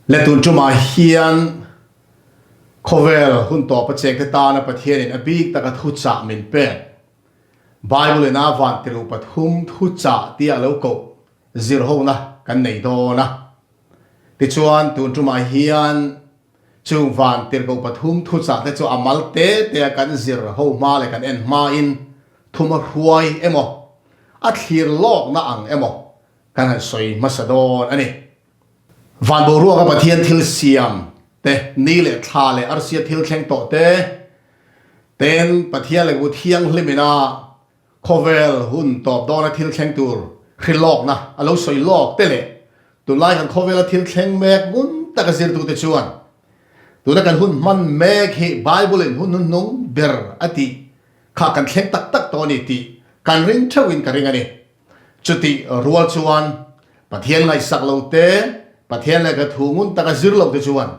Le tun tumah hian khawvel hun tawpa chengte tana Pathianin a bik taka thuchah min pek. Bible in a vantirh 3 thuchah tia lo koh zirhona kan nei dawn a. Tichuan tun tumah hian chung vantirhkoh 3 thuchah te chu a mal te te a kan zir ho hma leh kan en hmain thuma hruai emaw a thlir lawkna ang emaw kan han sawi hmasa dawn a ni. Van boruaka Pathian thil siam te, ni leh thla leh arsia thil thleng tawh te, ten Pathian lehkhabu thianghlim ina khawvel hun tawp dawna thil thleng tur hrilawkna a lo sawi lawk te leh tunlai kan khawvela thil thleng mek ngun taka zirtute chuan tuna kan hun hman mek hi Bible in hun hnuhnung ber a tih kha kan thleng tak tak tawh a ni tih kan ring theuhin ka ring a ni. Chutih rual chuan Pathian ngaihsak lo te, Pathian lehkha thu ngun taka zir lo te chuan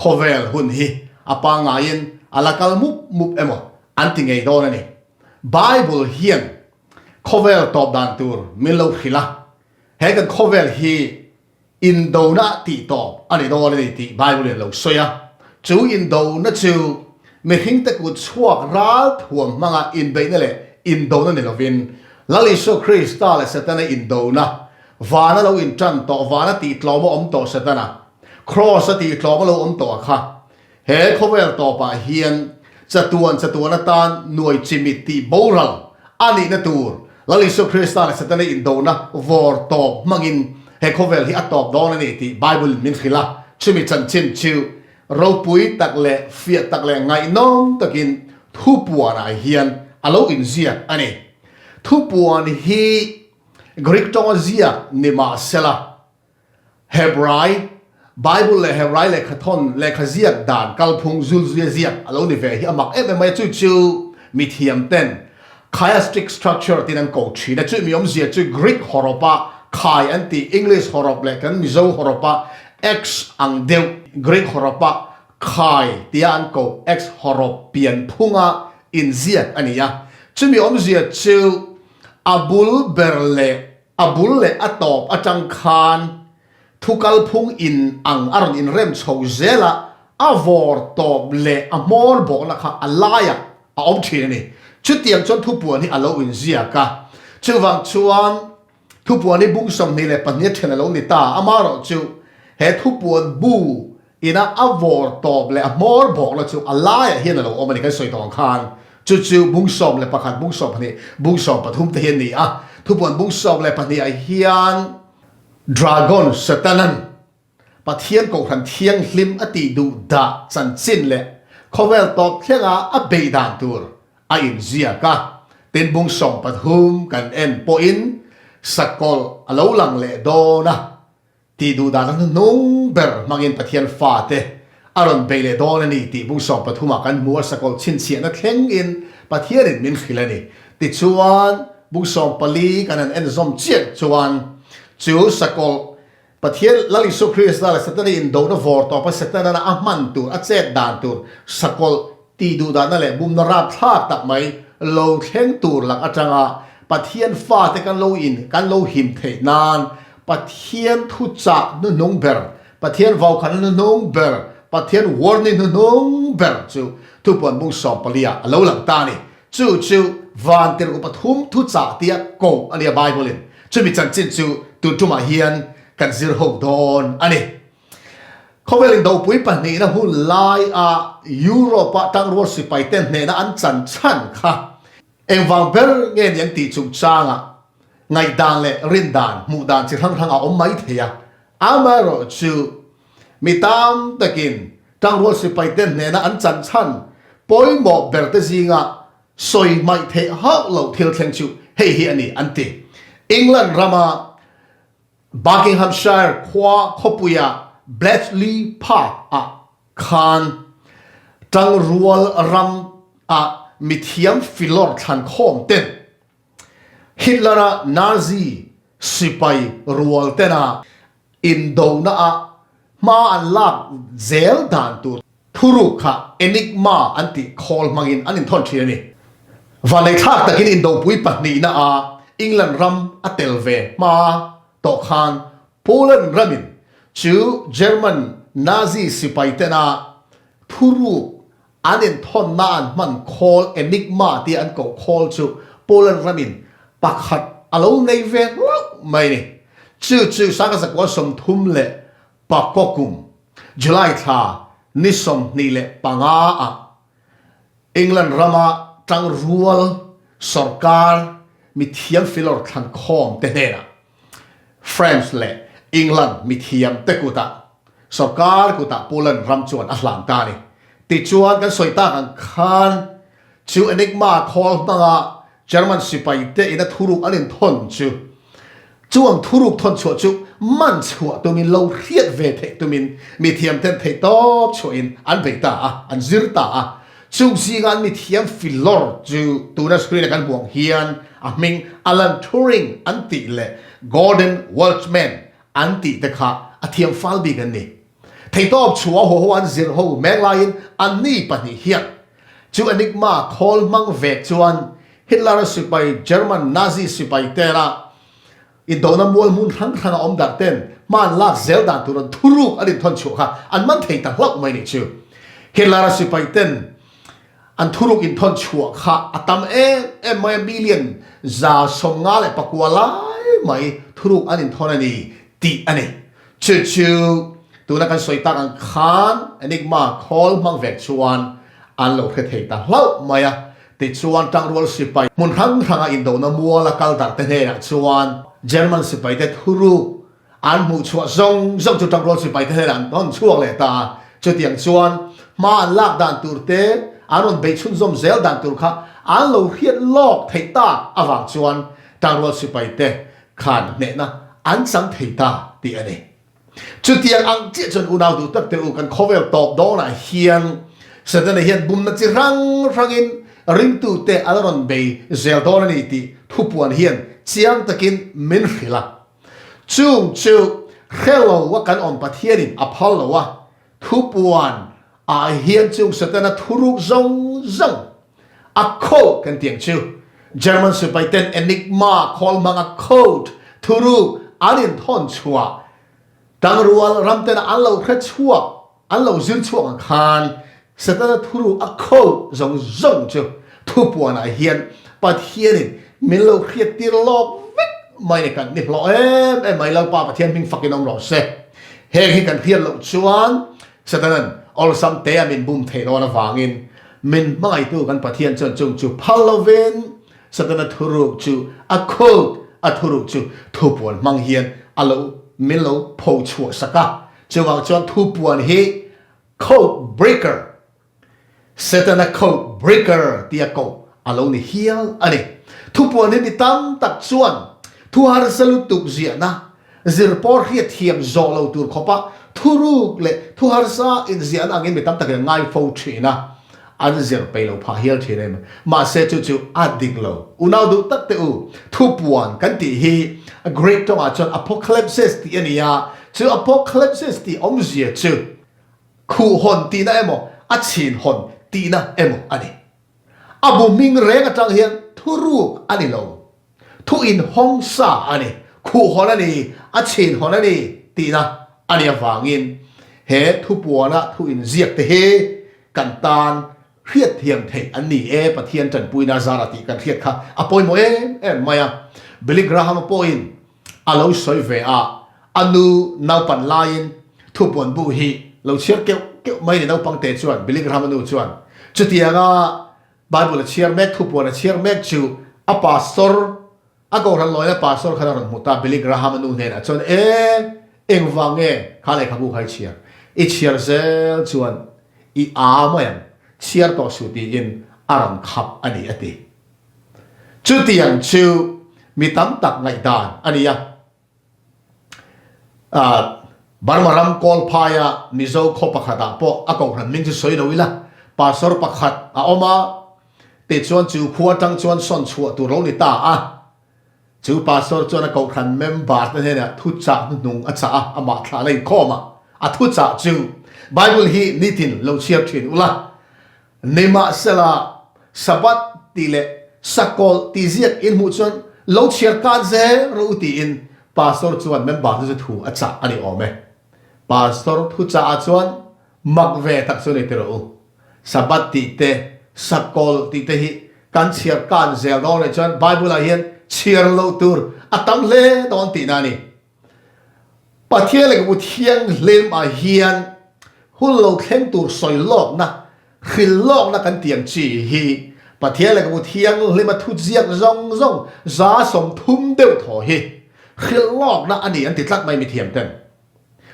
khawvel hun hi a pangaiin a la kal mup mup emaw an ti ngei dawn a ni. Bible hian khawvel tawp dan tur min lo hrilh a, he kan khawvel hi Indona tih tawp a ni dawn a ni tih Bible in a lo sawi a. Chu indona chu mihringte kut chhuak ral thuam hmanga inbeihna leh indona ni lovin Lal Isua Krista leh Setana indona, vana lo intan tawh, vana tihtlawm a awm tawh Setana, Kraws a tihtlawm a lo awm tawh a kha. He khawvel tawpah hian chatuan chatuan atan nuai chimit tih boral a nihna tur Lal Isua Krista leh Setana indona vawr tawp hmangin he khawvel hi a tawp dawn a ni tih Bible in min hrilh a. Chumi chanchin chu ropui tak leh fiah tak leh ngaihnawm takin thupuanah hian a lo inziak a ni. Thupuan hi Greek tawnga ziak ni mahsela, Hebrai Bible leh Hebrai lehkhathawn lehkha ziak dan kalphung zulzuia ziak a lo ni ve hi a mak em em mai a, chu chu mithiam ten chiastic structure tiin an ko thin a, chu mi awmzia chu Greek hawrawpa khai an tih English hawrawp leh kan Mizo hawrawpa X ang deuh Greek hawrawpa khai tia an ko X hawrawp pianphunga inziak a ni a, chumi awmzia chu a bul ber leh A bul leh a tawp atang khan thu kalphung in ang a rawn inrem chho zel a, a vawr tawp leh a hmawr bawhna kha a laiah a awm thin a ni. Chutiang chuan thupuan hi a lo inziak a, chuvang chuan thupuan hi bung 22 a then a lo ni ta. Amaherawhchu he thupuan bu Ina a vawr tawp leh a hmawr bawkna chu a laiah hian a lo awm a ni. Kan sawi tawh ang khan chu chu bung 11, bung 12, bung 13 te hi a ni a. Thupuan bung 12 ah hian Dragon, Satanan, Pathian Kohhran Thianghlim a tih duh dah chanchin leh khawvel tawp thlenga a bei dan tur a inziak a. Tin bung 13 kan en pawhin sakawlh a lo lang leh dawn a. Tih duh dan a hnuhnung ber hmangin Pathian fate a rawn bei leh dawn a ni tih bung 13 ah kan hmu a, sakawlh chhinchhiahna thlengin Pathianin min hrilh a ni. Tichuan, bung 14 kan han en zawm chiah chuan chu sakawlh Pathian Lal Isua Krista leh Setana indona vawr tawpa Setana a hman tur, a chet dan tur sakawlh Tih duhdahna leh bumna rapthlak tak mai lo thleng tur lak atanga Pathian fate kan lo in kan lo him theih nan Pathian thuchah hnuhnung ber, Pathian vaukhanna hnuhnung ber, Pathian warning hnuhnung ber chu thupuan bung 14 ah a lo lang ta a ni. Chu chu Vantirhku 3 thuchah tia koh a nia Bible in. Chumi chanchin chu tun tumah hian kan zir ho dawn a ni. Khawvel indopui pahnihna hun laia Europe-a tangrual sipaite hnehna an chan chhan kha engvang ber nge ni ang tih chungchangah ngaihdan leh rindan, hmuhdan chi hrang hrang a awm mai thei a. Amaherawhchu, mi tam takin tangrual sipaite hnehna an chan chhan pawimawh berte zinga sawi hmaih theih hauh loh thil thleng chu hei hi a ni an ti. England rama Buckinghamshire khua khawpuia Bletchley Park ah khan tangrual ram ah mithiam filawr thlankhawm ten Hitler-a Nazi sipai rual tena indona ah hma an lak zel dan tur Thuruk kha Enigma an tih khawl hmangin an inthawn thin a ni. Vanneithlak takin indopui pahnihna ah England ram a tel ve hma tawh khan Poland ramin chu German. Nazi sipai tena thuruk an inthawnna an hman khawl Enigma tia an koh khawl chu Poland ramin pakhat a lo nei ve hlauh mai a ni. Chu chu sangha zakua 34 kum July thla ni 25 ah England rama tangrual sorkar mithiam filawr thlankhawm te hnenah France leh England mithiam te kutah sorkar kutah Poland ram chuan a hlan ta a ni. Tichuan kan sawi tak ang khan chu Enigma khawl hmanga German sipai te ina thuruk an inthawn chu chuang thuruk thawn chhuah chu man chhuah tumin lo hriat ve theih tumin mithiam ten theih tawp chhuahin an bei ta a, an zir ta a. Chung zinga an mithiam filawr chu tuna screen a kan hmuh ang hian a hming Alan Turing an tih leh Gordon Welchman an tih te kha a thiam fal bik an ni. Theihtawp chhuah haw haw an zir ho mek laiin anni pahnih hian chu Enigma khawl hmang vek chuan Hitler-a sipai German Nazi sipai tena indona mual hmun hrang hranga awm darh ten hma an lak zel dan tur an thuruk an inthawn chhuah kha an man thei ta hlauh mai nih chu. Hitler-a sipai ten an thuruk inthawn chhuah kha a tam em em mai a, million 159 lai mai thuruk an inthawn a ni tih a ni. Chu chu tuna kan sawi tak ang khan Enigma khawl hmang vek chuan an lo hre thei ta hlauh mai a. Tichuan tangrual sipai hmun hrang hranga indona muala kal darh te hnenah chuan German sipai te thuruk an hmuh chhuah zawng zawng chu tangrual sipai te hnenah an hawn chhuak leh ta a. Chutiang chuan hma an lak dan tur te, an rawn beih chhunzawm zel dan tur kha an lo hriat lawk theih tak avang chuan tangrual sipai te khan hnehna an chang thei ta tih a ni. Chutiang ang chiah chuan unau duh tak te u kan khawvel tawp dawnah hian Setana hian bumna chi hrang hrangin ringtute a la rawn bei zel dawn a ni tih thupuan hian chiang takin min hrilh a. Chung chu hre lo a kan awm Pathianin a phal lo a, thupuan ah hian chung Setana thuruk zawng zawng a code kan tih ang chu German sipai ten Enigma khawl hmanga code thuruk an inthawn chhuah tangrual ram tena an lo hre chhuak an lo zir chhuak ang khan Setana thuruk a code zawng zawng chu thupuanah hian Pathianin min lo hriat tir lawk vek mai ni kan ni hlawh em em mai Lalpa Pathian hming fakin awm rawh se. Heng hi kan hriat loh chuan Satanan awlsam te a min bum theih dawn avangin min hmangaihtu kan Pathian chuan chung chu phal lovin Satana thuruk chu a code a thuruk chu thupuan hmang hian a lo min lo pho chhuah sak a. Chuvang chuan thupuan hi code breaker, Setana code breaker tia koh a lo ni hial a ni. Thupuan hi mi tam tak chuan thu harsa lutuk ziahna Zir pawh hriat thiam zawh lo tur khawpa thuruk leh thu harsa inziahna angin mi tam takin an ngai fo thin a, an zir peih lo phah hial thin em. Mahse chu chu a dik lo. Unau duh tak teh u, thupuan kan tih hi Greek tawngah chuan apocalypsis tih a ni a, chu apocalypsis tih awmzia chu khuhhawn tihna emaw a chhinhawn tihna emaw a ni. A bu hming reng atang hian thuruk a ni lo. Thu inhawng sa a ni, khuhhawn a ni, a chhinhawn a ni tihna a nih avangin he thupuana thu inziak te hi kan tan hriatthiam theih an ni e, Pathian tanpuina zara tih kan hriat kha a pawimawh em em mai a. Billy Graham-a pawhin a lo sawi ve a, a nu naupan laiin thupuan bu hi lo chhiar keuh keuh mai ni naupangte chuan, Billy Graham-a nu chuan chutianga Bible a chhiar mek, thupuan a chhiar mek chu a pastor, a kohhran lawina pastor khan a rawn hmu ta, Billy Graham-a nu hnenah chuan, E, engvang nge kha lehkhabu kha i chhiar? I chhiar zel chuan i aa mai ang, chhiar tawh suh tiin a rawn khap a ni a ti. Chutiang chu mi tam tak ngaihdan a ni a. Burma ram Kawlphaia Mizo khaw pakhatah pawh a kohhran hming chu sawi lo ila, pastor pakhat a awm a, tichuan chu khua atang chuan sawn chhuah tur lo ni ta a. Chu pastor chuan a kohhran member te hnenah thuchah hnuhnung a chah a, amah thlahna inkhawm a, a thuchah chu, Bible hi nitin lo chhiar thin ula, Nimahsela, Sabbath tih leh Sakawlh tih ziak in hmuh chuan lo chhiar kan zel rawh u tiin Pastor chuan member te chu thu a chah a ni awm e. Pastor thuchah ah chuan mak ve tak chu ni ti rawh u. Sabbath tih te, Sakawlh tih te hi kan chhiar kan zel dawn leh chuan Bible ah hian chhiar loh tur a tam hle dawn tihna a ni. Pathian lehkhabu thianghlim ah hian hun lo thleng tur sawi lawkna, hril lawkna kan tih ang chi hi Pathian lehkhabu thianghlima thuziak zawng zawng 30 deuh thaw hi hril lawkna a ni an ti tlat mai mithiam ten.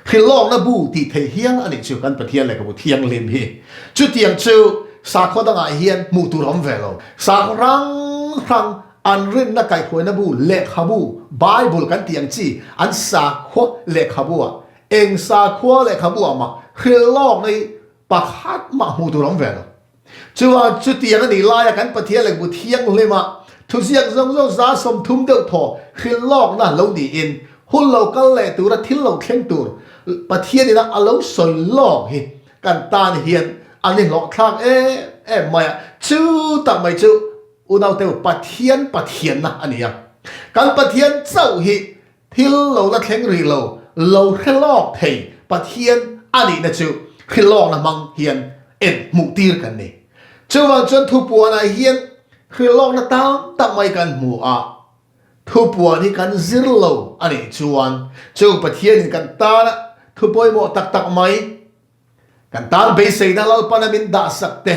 Hrilhlawkna bu tih theih hial a nih chu kan Pathian lehkhabu thianghlim hi. Chutiang chu sakhaw dangah hian hmuh tur a awm ve lo. Sakhaw hrang hrang an rinna kaihhruaina bu lehkhabu, Bible kan tih ang chi an sakhua lehkhabu ah eng sakhua lehkhabu ah mah hrilhlawkna hi pakhat mah hmuh tur a awm ve lo. Chuan chutiang a nih laia kan Pathian lehkhabu thianghlima thuziak zawng zawng 30 deuh thaw hrilhlawkna lo niin hun lo kal leh tura thil lo thleng tur Pathianina a lo sawi lawk hi kan tan hian a ni hlawhthlak em em mai a. Chu tak mai chu unauteu Pathian Pathianna a ni a. Kan Pathian chauh hi Thil lo la thleng rih lo, lo hre lawk thei Pathian a nihna chu hri lawkna hmang hian en hmuh tir kan ni. Chuvang chuan thupuanah hian hri lawkna tam tak mai kan hmu a, thupuan hi kan zir lo a nih chuan chu Pathianin kan tana thu pawimawh tak tak mai, Kan tan beiseina Lalpana min dahsak te,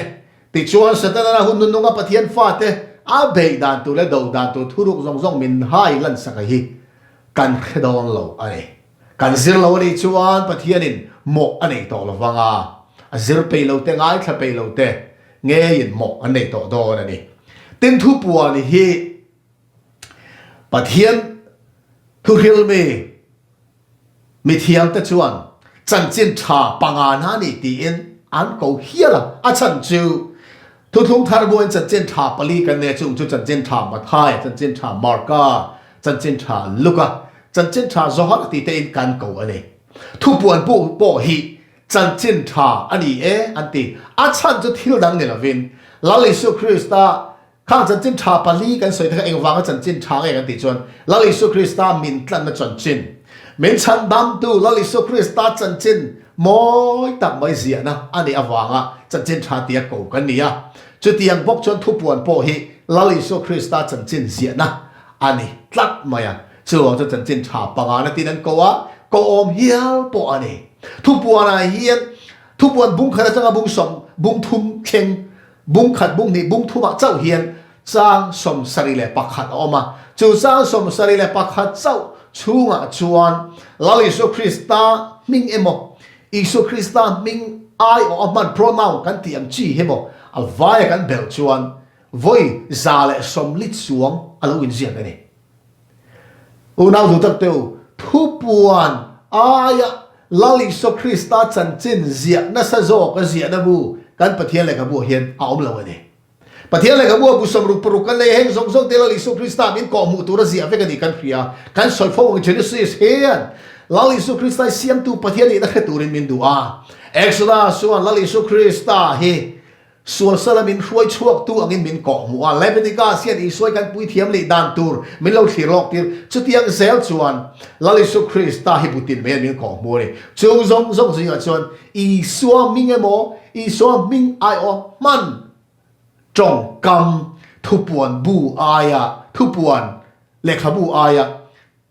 tichuan Setana hun nununga Pathian fate a beih dan tur leh do dan tur thuruk zawng zawng min hai lansak a hi kan hre dawn lo a ni. Kan zir lo a nih chuan Pathianin mawh a nei tawh lo vang a, a zir peih lo te, ngaithla peih lo te ngeiin mawh an nei tawh dawn a ni. Tin thupuan hi Pathian thuhrilmi Mithiamte chuan chanchin tha pangana a ni tiin an ko hial a, a chhan chu Thuthlung Thar buain chanchin tha pali kan nei a, chung chu chanchin tha Matthai, chanchin tha Marka, chanchin tha Luka, chanchin tha Johana tih tein kan ko a ni. Thupuan pawh pawh hi chanchin tha a ni e an ti, a chhan chu thil dang ni lovin Lal Isua Krista Khang chanchin tha pali kan sawi te kha engvanga chanchin tha nge kan tih chuan Lal Isua Krista min tlanna chanchin, min chhandamtu Lal Isua Krista chanchin mawi tak mai ziahna a nih avanga chanchin tha tia ko kan ni a. Chutiang bawk chuan thupuan pawh hi Lal Isua Krista chanchin ziahna a ni tlat mai a. Chuvang chuan chanchin tha pangana tin an ko a, ko awm hial pawh a ni. Thupuanah hian thupuan bung khat atanga bung sawm, bung thum thleng Bung khat, bung hnih, bung thumah chauh hian chang 71 a awm a. Chu chang 71 chauh chhungah chuan Lal Isua Krista hming emaw, Isua Krista hming aiawh a hman pronoun kan tih ang chi hi emaw a vaia kan belh chuan vawi 140 chuang a lo inziak a ni. Unau duh tak teu, thupuan aia Lal Isua Krista chanchin ziah nasa zawk a ziahna bu kan Pathian lehkhabu ah hian a awm lo a ni. Pathian lehkhabu ah bu 66 kan nei a, heng zawng zawng te Lal Isua Krista min kawhhmuh tur a ziah vek a ni kan hria. Kan sawi fo ang Genesis hian Lal Isua Krista hi siamtu Pathian nihna hre turin min duh a. Exodus chuan Lal Isua Krista hi Sual sala min hruai chhuaktu angin min kawh hmuh a, Leviticus hian Isua hi kan puithiam leh dan tur min lo thlir lawk tir. Chutiang zel chuan Lal Isu Krista hi butin mai min kawh hmuh a ni. Chung zawng zawng zingah chuan Isua hming emaw, Isua hming aiawh hman tawngkam thupuan bu aia thupuan lehkhabu aia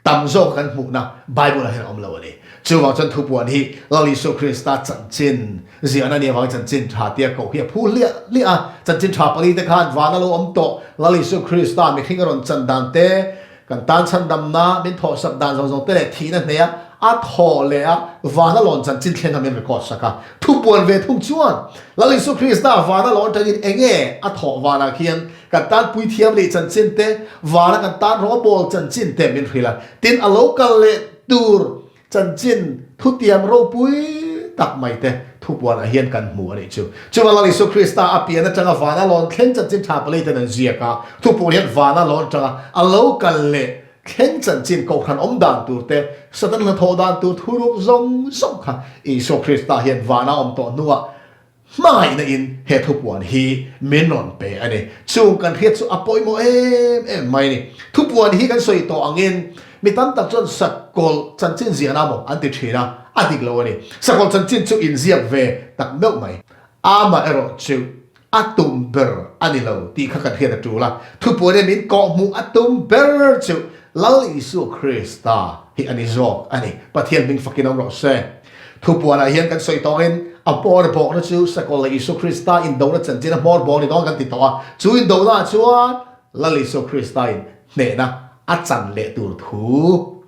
Tam zawk kan hmuhna Bible ah hian a awm lo a ni. Chuvang chuan thupuan hi Lal Isua Krista chanchin ziahna nih avangin chanchin tha tia koh hi a phu hliah hliah a. Chanchin tha pali te khan vana lo awm tawh Lal Isua Krista mihring a rawn chan dan te, kan tan chhandamna min thawhsak dan zawng zawng te leh thihna hneia a thawh leh a vana lawn chanchin thleng kha min record sak a. Thupuan ve thung chuan Lal Isua Krista vana lawn atangin enge a thawh vanah khian Kan tan puithiam leh chanchin te, vana kan tan rawngbawl chanchin te min hrilh a. Tin, a lo kal leh tur chanchin thutiam ropui tak mai te thupuanah hian kan hmu a nih chu. Chuvang Lal Isua Krista a pian atanga vana lawn thleng chanchin tha pali ten an ziak a, thupuan hian vana lawn atanga a lo kal leh thleng chanchin kohhran awm dan tur te, Satan hnathawh dan tur thuruk zawng zawng kha Isua Krista hian vana awm tawh hnuah Hmangaihna in he thupuan hi min rawn pe a ni. Chung kan hriat chu a pawimawh em em mai a ni. Thupuan hi kan sawi tawh angin mi tam tak chuan sakawlh chanchin ziahna maw an ti thin a. a dik lo a ni. Sakawlh chanchin chu inziak ve tak meuh mai. Amaherawh chu a tum ber a ni lo tih kha kan hriat a tul a, thupuan hian min kawhhmuh a tum ber chu Lal Isua Krista hi a ni zawk a ni. Pathian hming fakin awm rawh se. Thupuanah hian kan sawi tawngin a hmawr bawkna chu Sakawlh leh Isua Krista indona chanchin a hmawr bawk ni dawn kan ti tawh a, chu indonaah chuan Lal Isua Krista in hnehna a chan leh tur thu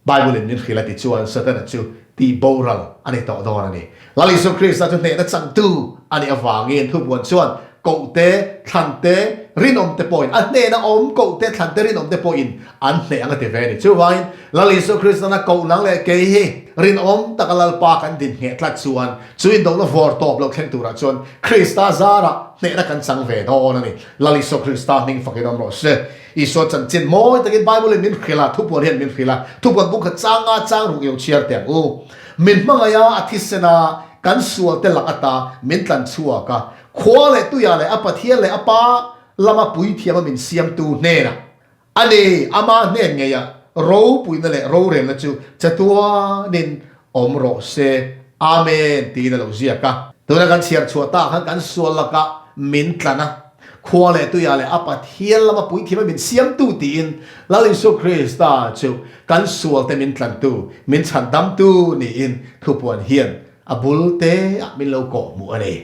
Bible in min hrilh a ti chuan Setana chu tih boral a ni tawh dawn a ni. Lal Isua Krista chu hnehna changtu a nih avangin thupuan chuan kohte, thlante, rinawmte pawhin a hnehna awm kohte, thlante, rinawmte pawhin an hneh ang a ti ve a ni. Chuvangin Lal Isua Kristana koh nang leh kei hi rinawm taka Lalpa kan din ngheh tlat chuan chu indona vawr tawp lo thleng turah chuan Krista zarah hnehna kan chang ve dawn a ni. Lal Isua Krista hming fakin awm rawh se. Isua chanchin mawi takin Bible in min hrilh a, thupuan hian min hrilh a, thupuan bung kha chang a chang ruk io chhiar teh ang u. Min hmangaih a, a thisen a, kan sual te lak ata min tlan chhuak a, khua leh tuia leh a Pathian leh a Pa lama puithiam a min siamtu hnenah a ni, ama hnen ngei a ropuina leh rorelna chu chatuanin awm rawh se. Amen tiin a lo ziak a. Tuna kan chhiar chhuah tak khan kan sual lakah min tlan a, khua leh tuiah leh a Pathian lama puithiam a min siamtu tiin Lal Isua Krista chu kan sualte min tlantu, min chhandamtu niin thupuan hian a bul te ah min lo kawh hmuh a ni.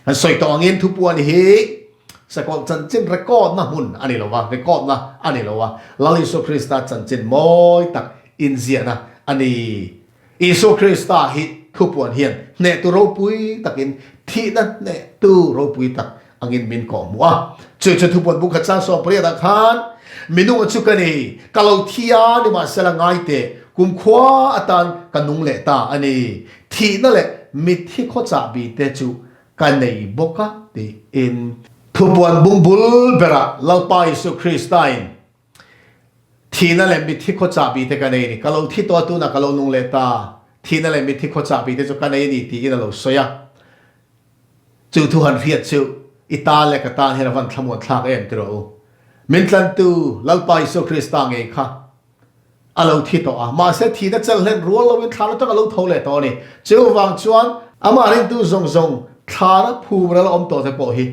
Kan sawi tawh angin thupuan hi sakawlh chanchin record na hmun a ni lo va, record na a ni lo a, Lal Isua Krista chanchin mawi tak inziahna a ni. Isua Krista hi thupuan hian hnehtu ropui takin thihna hnehtu ropui tak angin min kawhhmuh a. Chu chu thupuan bung khat chang 18 ah khan, Minunga chu ka ni, ka lo thi a, nimahsela ngai teh, kumkhua atan ka nung leh ta a ni. Thihna leh mitthi khawchahbi te chu ka nei bawk a, tiin. Thupuan bung bul berah Lalpa Isua Kristain Thihna leh mitthi khaw chahbi te ka nei a ni. Ka lo thi tawh a, tunah ka lo nung leh ta. Thihna leh mitthi khaw chahbi te chu ka nei a ni tiin a lo sawi a. Chu thu han hriat chu i tan leh ka tan hian a van thlamuan thlak em ti rawh u. Min tlantu Lalpa Isua Krista ngei kha a lo thi tawh a, mahse thihna chelhlen rual loin thlan atang a lo tho leh tawh a ni. Chuvang chuan amah ringtu zawng zawng thlana phum ral a awm tawh te pawh hi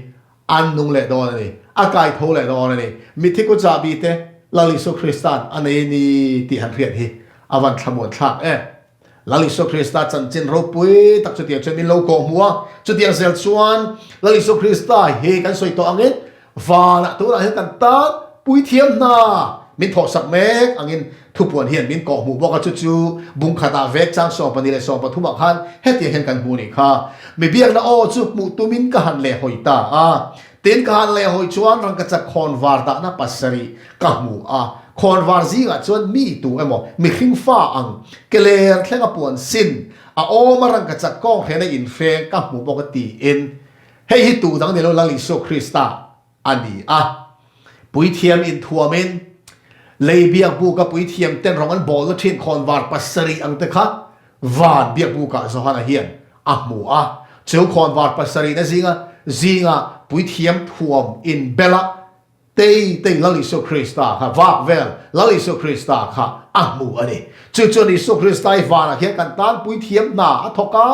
An nung leh dawn a ni. A kai tho leh dawn a ni. Mitthi kut chahbi te Lal Isua Krista'n a nei a ni tih han hriat hi a van thlamuan thlak em. Lal Isua Krista chanchin ropui tak chutiang chuan min lo kawh hmu a. Chutiang zel chuan Lal Isua Krista hi kan sawi tawh angin vanah tunah hian kan tan puithiam hna min thawhsak mek angin Thupuan hian min kawh hmuh bawk a, chu chu bung khatah vek chang 12 leh 13 ah khan hetiang hian kan hmu nih kha. Mi biakna aw chu hmuh tumin ka han leh hawi ta a. Tin ka han leh hawi chuan rangkachak khawnvar dahna pasarih ka hmu a. Khawnvar zingah chuan mi tu emaw mihring fa ang ke ler thlenga puan sin a awm a rangkachak kawng hrena inhreng ka hmu bawk a tiin hei hi tu dang ni lo Lal Isua Krista a ni a. Puithiam inthuamin lei biakbuka puithiam ten rawng an bawlna thin khawnvar pasarih ang te kha van biakbukah Johana hian a hmu a. Chu khawnvar pasarihna zinga zinga puithiam thuam inbela tei tei Lal Isua Krista kha vak vel Lal Isua Krista kha a hmu a ni. Chu chuan Isua Krista hi vanah khian kan tan puithiam hna a thawk a,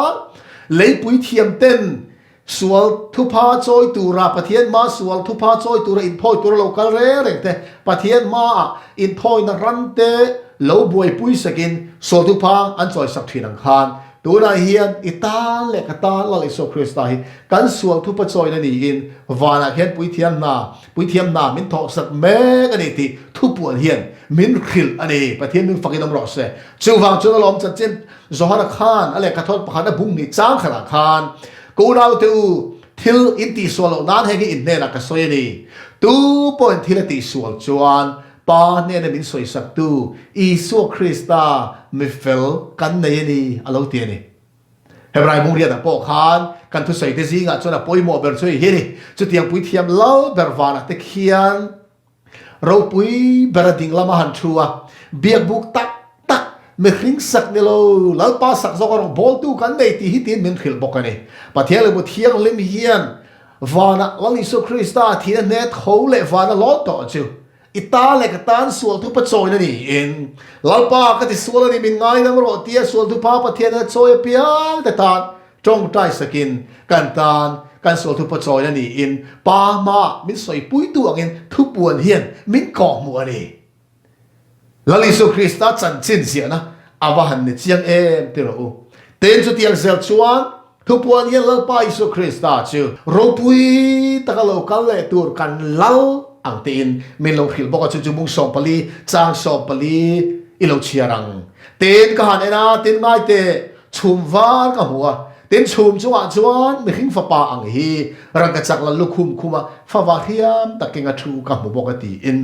lei puithiam ten Sual thupha chawi tura Pathian hmaa sual thupha chawi tura inthawi tura lo kal reng reng te, Pathian hmaah inthawina ran te lo buaipui sakin sual thupha an chawi sak thin ang khan tunah hian i tan leh ka tan Lal Isua Krista hi kan sual thupha chawina niin vanah khian puithiam hna puithiam hna min thawh sak mek a ni tih thupuan hian min hrilh a ni. Pathian min fakin awm rawh se. Chuvang chuan alawm chanchin Johana khan a lehkha thawt pakhat a bung hnih chang khatah khan, Ka unaute u, thil in tihsual loh nan heng hi in hnenah ka sawi a ni. Tu pawhin thil a tihsual chuan Pa hnena min sawisaktu Isua Krista mi fel kan nei a ni, a lo ti a ni. Hebrai Mungriatah pawh khan kan thusawite zingah chuan a pawimawh ber chu hei hi a ni, Chutiang puithiam lal ber vanah te khian, Ropui ber a ding lama han thu a, biakbuk tak tak, mihring sak ni lo, Lalpa sak zawk a rawng bawltu kan nei tih hi tiin min hrilh bawk a ni. Pathian leh Muthianghlim hian vanah Lal Isua Krista thihna hne tho leh vana lawn tawh chu. I ta leh ka tan sual thupa chawina niin, Lalpa ka ti sual a ni, min ngaidam rawh tia sual thupa Pathian a chawi apiang te tan tawngtai sakin kan tan kan sual thupa chawina niin Pa hmaah min sawipuitu angin thupuan hian min kawhhmuh a ni. Lal Isu Krista chanchin ziahna a va han ni chiang em ti rawh u. Tin chutiang zel chuan thupuan hian Lalpa Isu Krista chu ropui taka lo kal leh tur kan lal ang tiin min lo hrilh bawk a, chu chu bung 14 chang 14 i lo chhiar ang. Tin ka han en a, tin ngai teh chhum var ka hmu a, tin chhum chungah chuan mihring fapa ang hi rangkachak la lukhum khuma fava hriam takin a thu ka hmu bawk a tiin.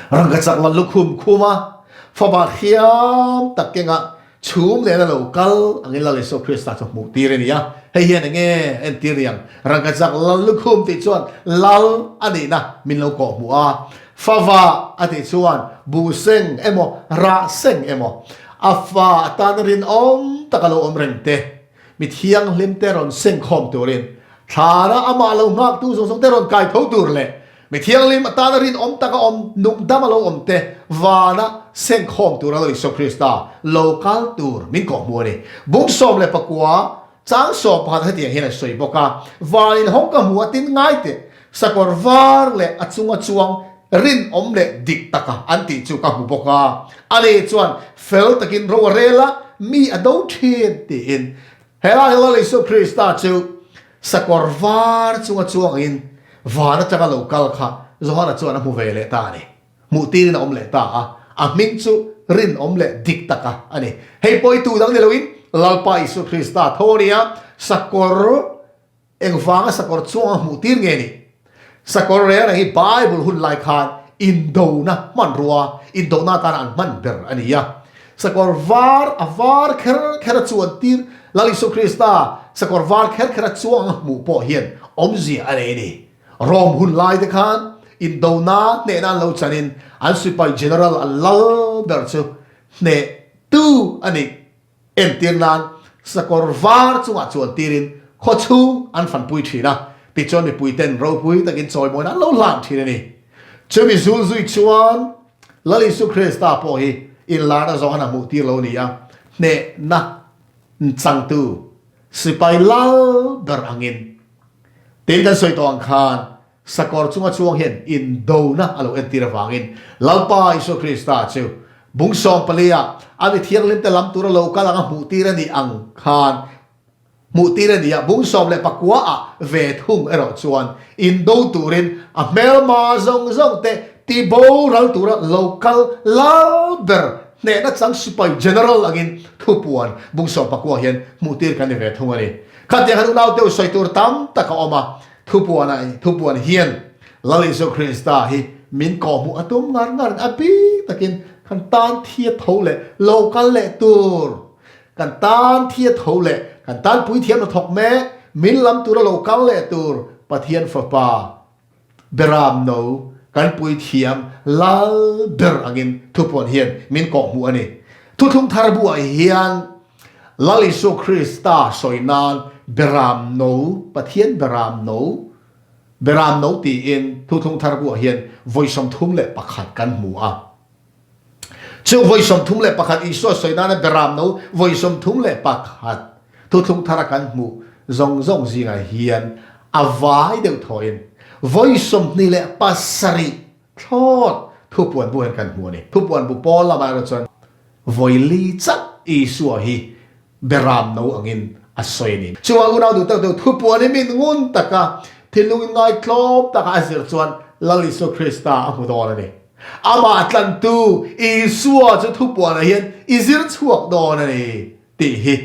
Rangkachak la lukhum khum a, fapa hriam tak kengah chhum lehna lo kal angin Lal Isua Krista chu hmuh tir a ni a. Hei hian enge entir ni ang? Rangkachak la lukhum tih chuan Lal a nihna min lo kawh hmuh a, fava a tih chuan buh seng emaw rah seng emaw a fa atana rinawm taka lo awm reng te, mi thianghlim te rawn seng khawm turin thlana amah lo nghaktu zawng zawng te rawn kai tho tur leh Mi thianghlim atana rinawm taka awm nungdam a lo awm te vana sengkhawm tura Lal Isua Krista lo kal tur min kawhhmuh a ni. Bung 19 chang 11 hetiang hian a sawi bawk a, Van inhawng ka hmu a tin ngai teh, sakawr var leh a chunga chuang rinawm leh dik taka an tih chu ka hmu bawk a, ani chuan fel takin ro a rel a, mi a do thin tiin. Helai Lal Isua Krista chu sakawr var chunga chuangin van atanga lo kal kha Johana chuan a hmu ve leh ta a ni. Hmuh tirin a awm leh ta a, a hming chu rinawm leh dik taka a ni. Hei pawh i tu dang ni loin Lalpa Isua Krista tho a ni a, sakawr engvanga sakawr chuanga hmuh tir nge ni? Sakawr reng reng hi Bible hun lai khan indona hmanrua, indona atana an hman ber a ni a. Sakawr var, a var kher kher a chuan tir, Lal Isua Krista sakawr var kher kher a chuang a hmuh pawh hian awmzia a nei a ni. Rome hun lai te khan indona hnehna an lo chanin an sipai general an lal ber chu hnehtu a nih. Entir nan, sakawr var chungah chuan tirin khaw chhung an fanpui thin a, tichuan mipuiten ropui takin chawimawina an lo hlan thin a ni. Chumi zul zui chuan Lal Isu Krista pawh hi inlarna zawng an hmuh tir lo ni a, hnehna changtu sipai lal ber angin. Tin kan sawi tawh ang khan Sakawr chunga chuang hian indona a lo entir avangin Lalpa Isua Krista chu bung 14 ah a mi thianghlimte lam tura lo kal anga hmuhtir a nih ang khan hmuhtir a ni a, bung 19 ah ve thung erawh chuan indo turin a hmelma zawng zawng te tiboral tura lo kal lal ber hnehna chang sipai general angin thupuan bung 19 hian hmuhtir kan ni ve thung a ni. Khatiang khan unau deuh sawi tur tam tak a awm a. Thupuan thupuan hian Lal Isua Krista hi min kawhhmuh a tum ngar ngar a bik takin kan tan thi a tho leh lo kal leh tur, kan tan thi a tho leh kan tan puithiam a thawk mek min lam tura lo kal leh tur Pathian Fapa Beram no kan puithiam lal ber angin thupuan hian min kawhhmuh a ni. Thuthlung thar buah hian Lal Isua Krista sawi nan Beram no, Pathian Beram no, Beram no tiin Thuthlung Thar buah hian vawi 31 kan hmu a. Chu vawi 31 Isua sawi nana Beram no vawi 31 Thuthlung Thara kan hmuh zawng zawng zingah hian a vai deuh thawhin vawi 27 Thlawt thupuan bu hian kan hmu a ni. Thupuan bu pawl lamah erawh chuan vawi li chauh Isua hi beram no angin a sawi a ni. Chuvang unau duh tak deuh thupuan hi min ngun taka thinlung in ngaitlawm taka a zir chuan Lal Isua Krista a hmu dawn a ni. Amah tlantu Isua chu thupuanah hian i zir chhuak dawn a ni. Tih hi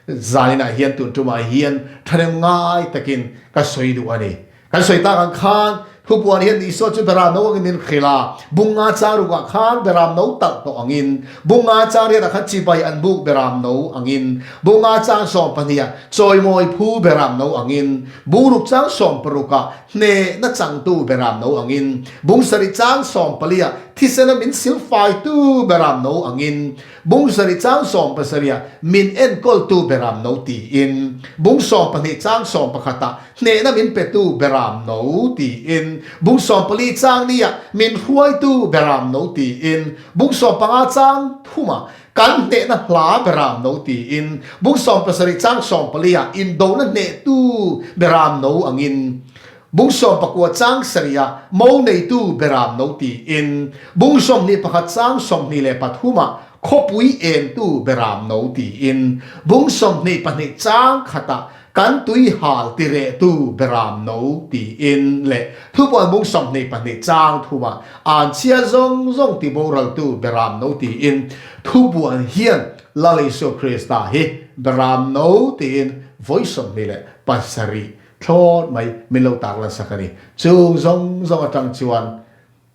zaninah hian tun tumah hian thahnem ngai takin ka sawi duh a ni. Kan sawi tak ang khan thupuan hian Isua chu Beram no angin min hrilh a, bunga chang rukah khan Beram no talh tawh angin, bunga chang riatah khan chibai an buk Beram no angin, bunga chang 12ah chawimawi phu Beram no angin, bung ruk chang 16ah hnehna changtu Beram no angin, bung sarih chang 14ah. thisena min silfaitu Beram No angin, bung sarih chang sawmpasarihah min enkawltu Beram No tiin, bung sawmpahnih chang sawmpakhatah hnehna min petu Beram No tiin, bung sawmpali chang niah min hruaitu Beram No tiin, bung sawmpanga chang thumah Kan hnehna hla Beram No tiin bung 17 chang 14 ah indona hnehtu Beram No angin, bung 19 chang sarih ah mo neitu Beram No tiin, bung 21 chang 23 ah khawpui entu Beram No tiin, bung 22 chang khatah kan tui hal tirehtu Beram No tiin leh thupuan bung 22 chang thumah an chhia zawng zawng tiboraltu Beram No tiin thupuan hian Lal Isua Krista hi Beram No tiin vawi 27 thlawt mai min lo tarlan sak a ni. Chung zawng zawng atang chuan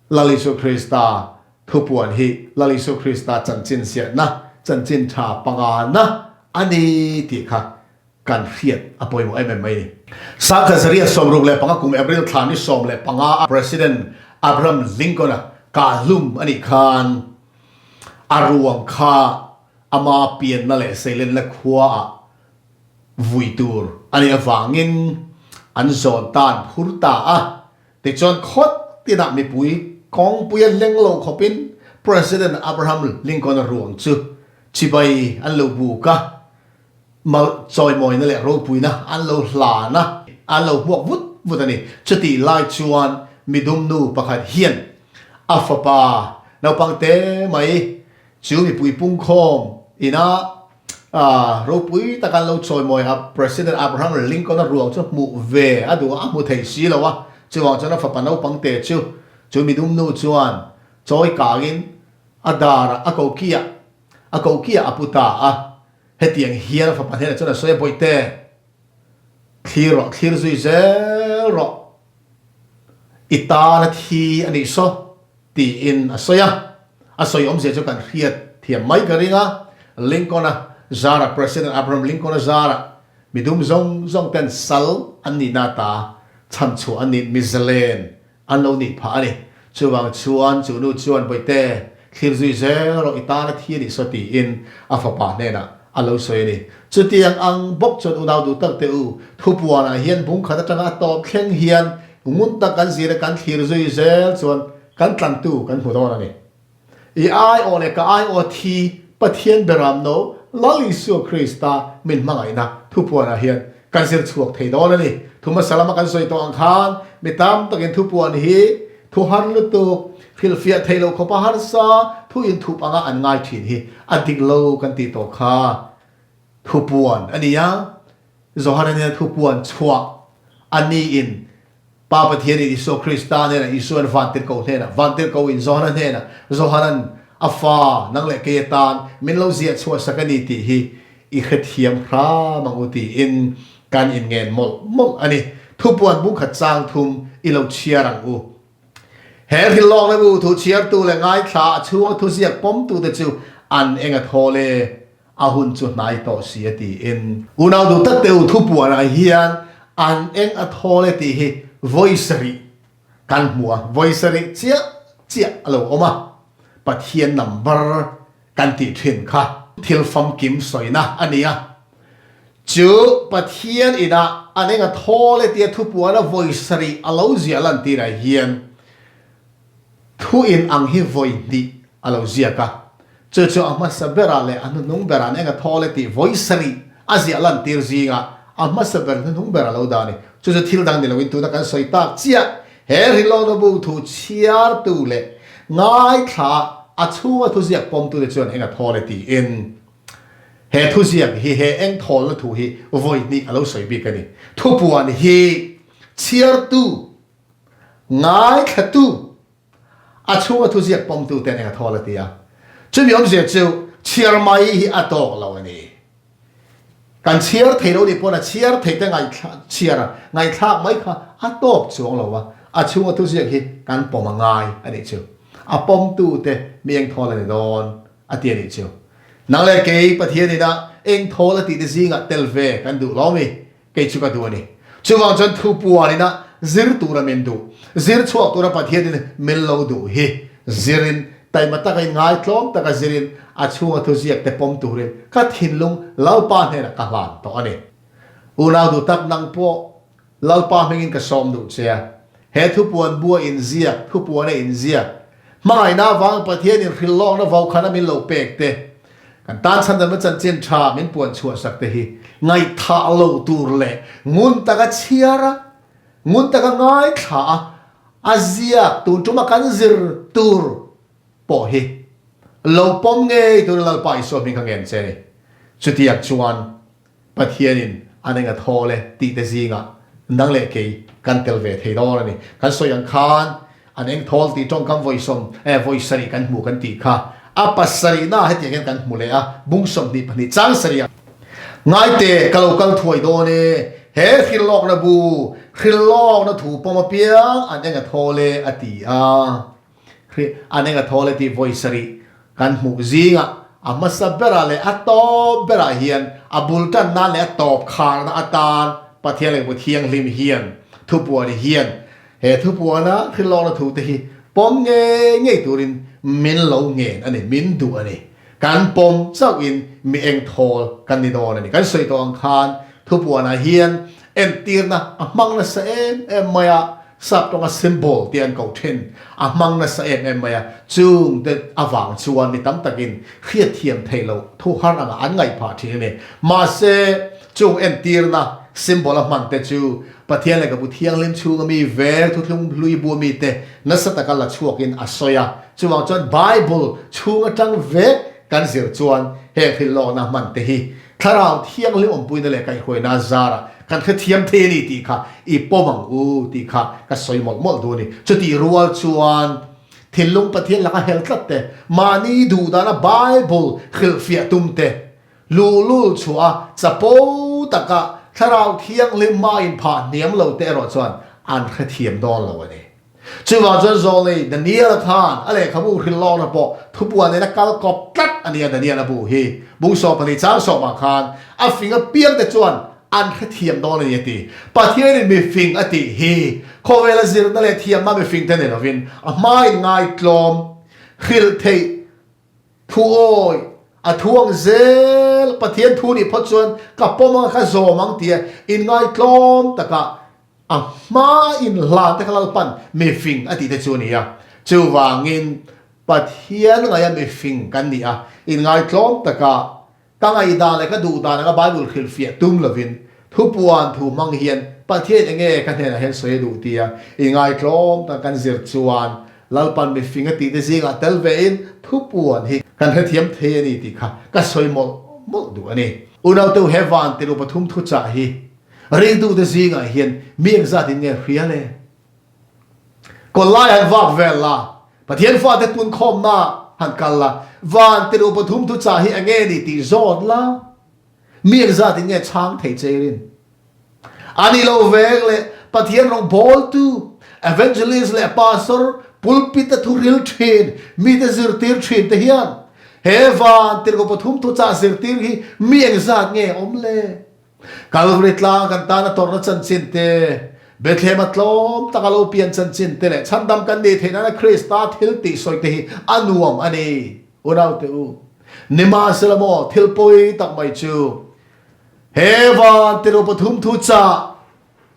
Lal Isua Krista thupuan hi Lal Isua Krista chanchin ziahna, chanchin tha pangana a ni tih kha kan hriat a pawimawh em em mai ni. Sangkhat Zariah 65 kum April thla ni 15 a President Abraham Lincoln-a kahhlum a nih khan a ruang kha ama pianna leh seilenna khuaah vui tur a nih avangin an zawn ta an phur ta a. Tichuan khawt tinah mipui kawngpui a hleng lo khawpin President Abraham Lincoln-a ruang chu chibai an lo buk a. Mal chawimawina leh ropuina an lo hlan a, an lo hmuak vut vut a ni. Chutih lai chuan midum nu pakhat hian a fapa naupang te mai chu mipui pungkhawm ina ropui taka an lo chawimawi a, President Abraham Lincoln-a ruang chu hmuh ve a duh a, a hmu thei si lo a. Chuvang chuan a fapa naupang te chu chu midum nu chuan chawi kangin a darah a kokiah a kokiah a pu ta a. Hetiang hian a fapa hnenah chuan a sawi a, Bawihte, thlir rawh, thlir zui zel rawh, i tana thi a nih saw, tiin a sawi a. A sawi awmzia chu kan hriat thiam mai ka ring a, Lincoln-a zarah, President Abraham Lincoln-a zarah midum zawng zawng ten sal an nihna ata chhanchhuah an nih, mizalen An lo nih phah a ni. Chuvang chuan chu nu chuan Bawihte, thlir zui zel rawh i tana thi a nih saw tiin a fapa hnenah a lo sawi a ni. Chutiang ang bawk chuan unau duh tak teh u, thupuanah hian bung khat atanga a tawp thleng hian ngun tak kan zir a kan thlir zui zel chuan kan tlantu kan hmu dawn a ni. I aiawh leh ka aiawh thi Pathian beram no Lal Isua Krista min hmangaihna thupuanah hian kan zir chhuak thei dawn a ni. Thu hmasa lama kan sawi tawh ang khan mi tam takin thupuan hi thu har lutuk, hrilhfiah theih loh khawpa harsa thu inthup anga an ngai thin hi a dik lo kan tih tawh kha thupuan a ni a. Johana nena thupuan chhuah a niin Pa Pathianin Isua Krista hnenah, Isua'n Vantirhkoh hnenah, Vantirhkohin Johana hnenah, Johana'n a fa, nang leh kei atan min lo ziah chhuah sak a ni tih hi i hrethiam hram ang u tiin kan inngen mawlh mawlh a ni. Thupuan bungkhat chang thum i lo chhiar ang u. He hrilhlawkna bu thu chhiartu leh ngaithla a chhunga thuziak pawmtute chu an eng a thawl e. A hun chu hnai tawh si a tiin. Unau duh tak teh u thupuanah hian an eng a thawl e tih hi vawi sarih kan hmu a, vawi sarih chiah chiah a lo awm a, Pathian number kan tih thin kha thil famkim sawina a ni a, chu Pathian inah an eng a thawl e tia thupuana vawi sarih a lo ziah lantirah hian Thu in ang hi vawi hnih a lo ziak a, chu chu a hmasa berah leh a hnuhnung berah an eng a thawl e tih vawi sarih a ziah lantir zingah a hmasa ber hnuhnung ber a lo dah a ni. Chu chu thil dang ni loin tuna kan sawi tak chiah he Rilawna bu thu chhiartu leh ngaithla a chhunga thuziak pawmtute chuan eng a thawl e tiin he thuziak hi he eng thawlna thu hi vawi hnih a lo sawi bik a ni. Thupuan hi chhiartu Ngaithlatu, a chhunga thuziak pawmtu ten eng a thawl a ti a. Chumi awmzia chu chhiar mai hi a tawk lo a ni. Kan chhiar thei lo nih pawn a chhiar thei te chhiar a ngaihthlak mai kha a tawk chuang lo a, a chhunga thuziak hi kan pawm a ngai a nih chu. A pawmtu te mi eng thawl a ni dawn a ti a nih chu. Nang leh kei Pathian ina eng thawl a tih te zingah tel ve kan duh lo mi? Kei chu ka duh a ni. Chuvang chuan thu puan ina zir tura min duh, zir chhuak tura Pathianin min lo duh hi. zirin, taima taka inngaitlawm taka zirin a chhunga thuziak te pawm turin ka thinlung Lalpa hnenah ka hlan tawh a ni. Unau duh tak nang pawh Lalpa hmingin ka sawm duh che a, he thupuan bua inziak, thupuana inziak, hmangaihna avanga Pathian inhrilh lawkna vaukhana min lo pek te, kan tan chhandamna chanchin tha min puan chhuahsak te hi ngaihthah lo tur leh ngun taka chhiar a, ngun taka ngaithla a, a ziak tun tuma kan zir tur pawh hi lo pawm ngei turin Lalpa Isua hming ka ngen che a ni. Chutiang chuan Pathianin an eng a thawl e tih te zingah nang leh kei kan tel ve thei dawn a ni. Kan sawi ang khan an eng thawl tih tawngkam vawisawm eh vawi sarih kan hmu kan tih kha a pasarihna hetiang hian kan hmu leh a, bung 22 chang sarih ah. Ngaite ka lo kal thuai dawn e, he hrilhlawkna bu, hrilhlawkna thu pawm apiang an eng a thawl e a ti a. An eng a thawl e tih vawi sarih kan hmuh zingah a hmasa berah leh a tawp berah hian a bul tan nan leh a tawp kharna atan Pathian lehkhabu thianghlim hian thupuan hian he thupuana hrilhlawkna thu te hi pawm ngei ngei turin min lo ngen a ni, min duh a ni. Kan pawm chauhin mi eng thawl kan ni dawn a ni. Kan sawi tawh ang khan thupuanah hian entirna a hmang nasa em em mai a, Sap tawnga symbol tih an koh thin a hmang nasa em em mai a, chung te avang chuan mi tam takin hriatthiam theih loh thu har anga an ngaih phah thin a ni. Mahse, chung entirna symbol a hman te chu Pathian lehkhabu thianghlim chhunga mi vel thuthlung hlui bu mi te nasa taka la chhuakin a sawi a, chuvang chuan Bible chhung atang vek kan zir chuan heng hrilhlawkna hman te hi Thlarau Thianghlim awmpuina leh kaihhruaina zarah kan hrethiam thei a ni tih kha i pawm ang u tih kha ka sawi mawlh mawlh duh a ni. Chutih rual chuan thinlung Pathian laka hel tlat te, mahni duh dana Bible hrilhfiah tum te, luhlul chhuah a chapo taka Thlarau Thianghlim hma inphah hniam lo te erawh chuan an hrethiam dawn lo a ni. Chuvang chuan Zawlnei Daniel-a khan a lehkhabu hrilhlawkna pawh thupuan nena kal kawp tlat a nia Daniel-a bu hi bung 12 chang sawmah khan a fing apiangte chuan an hrethiam dawn a ni a ti. Pathianin mi fing a tih hi khawvela zirna leh thiamna mi fingte ni lovin a hmain ngaitlawm hrilh theih thu awi a thu ang zel Pathian thu nih phawt chuan ka pawm ang ka zawm ang tia inngaitlawm takah A hma in hla te kha Lalpan mifing a tih te chu a ni a, chuvangin Pathian ngaia mifing kan ni a, inngaitlawm taka ka ngaihdan leh ka duhdan anga Bible hrilhfiah tum lovin thupuan thu hmang hian Pathian enge ka hnenah hian sawi a duh tia inngaitlawm taka kan zir chuan Lalpan mifing a tih te zingah tel vein thupuan hi kan hrethiam thei a ni tih kha ka sawi mawlh mawlh duh a ni. Unauteu he van tiru pathum thuchah hi Ringtute zingah hian mi engzatin nge hria le? Kawllai han vak vel la, Pathian fate punkhawmna han kal la, van tiru pathum thuchah hi enge ni tih zawt la, mi engzatin nge chhang thei che rin? A ni lo veng le Pathian rawngbawltu, evangelist leh pastor, pulpit a thuril thin, mite zirtir thin te hian he van tiru pathum thuchah zirtir hi mi engzat nge awm le? Kalvari tlang kan tana tawrhna chanchin te, Bethlehem a tlawm taka lo pian chanchin te leh chhandam kan nih theih nana Krista thil tih sawi te hi a nuam a ni. Unaute u, nimahsela maw thil pawi tak mai chu he van tiru pathum thu chah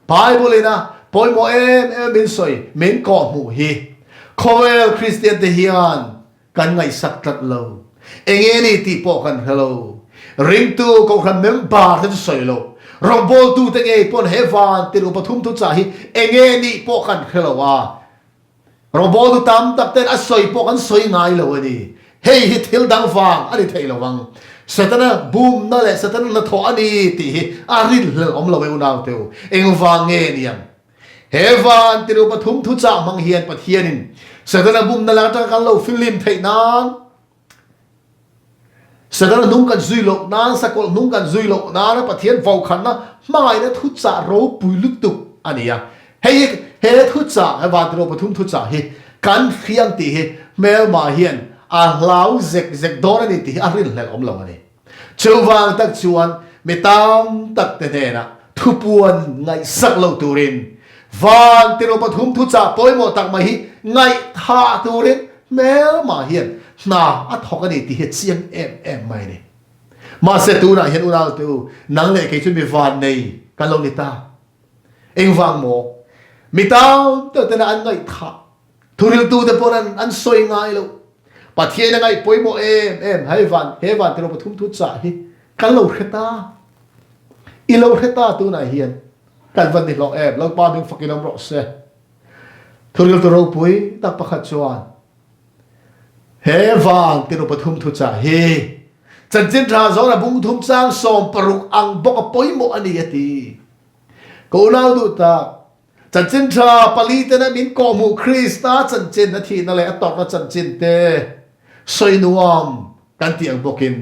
Bible ina pawimawh em em min sawi min kawhhmuh hi khawvel Kristian te hian Kan ngaihsak tlat lo. Enge ni tih pawh kan hre lo. Ringtu Kohhran member te chu sawi lo. Rawngbawltu te ngei pawn he van tiru pathum thuchah hi enge nih pawh kan hre lo a. Rawngbawltu tam tak ten a sawi pawh kan sawi ngai lo a ni. Hei hi thil dang vang a ni thei lo ang. Setana bumna leh Setana hnathawh a ni tih hi a rinhlelh awm lo e unaute u. Engvang nge niang? He van tiru pathum thuchah hmang hian Pathianin Setana bumna lak atanga kan lo fihlim theih nan, Setana hnung kan zui loh nan, sakawlh hnung kan zui loh nana Pathian vokhanna hmangaihna thuchah ropui lutuk a ni a. Hei hi he thuchah, he van tiru pathum thuchah hi kan hriang tih hi hmelma hian a hlau zek zek dawn a ni tih hi a rinhlelh awm lo a ni. Chuvang tak chuan mi tam tak te hnenah thupuan ngaihsak lo turin van tiru pathum thuchah pawimawh tak mai hi ngaihthah turin. Hmelma hian hna a thawk a ni tih hi a chiang em em mai a ni. Mahse tunah hian unaute u, nang leh kei chu mi vannei kan lo ni ta. Engvang maw? Mi tam tak tena an ngaihthah, thuriltute pawh an an sawi ngai lo. Pathian a ngaih pawimawh em em, hei van, he van tilo pathum thu chah hi kan lo hre ta. I lo hre ta tunah hian kan va ni hlawh em, Lalpa hming fakin awm rawh se. Thuriltu ropui tak pakhat chuan he van tilo pathum thu chah hi Chanchin tha zawna bung thum chang 16 ang bawk a pawimawh a ni a ti. Ka unau duh tak, chanchin tha pali tena min kawhhmuh Krista chanchin a thihna leh a tawrhna chanchin te sawi nuam kan tih ang bawkin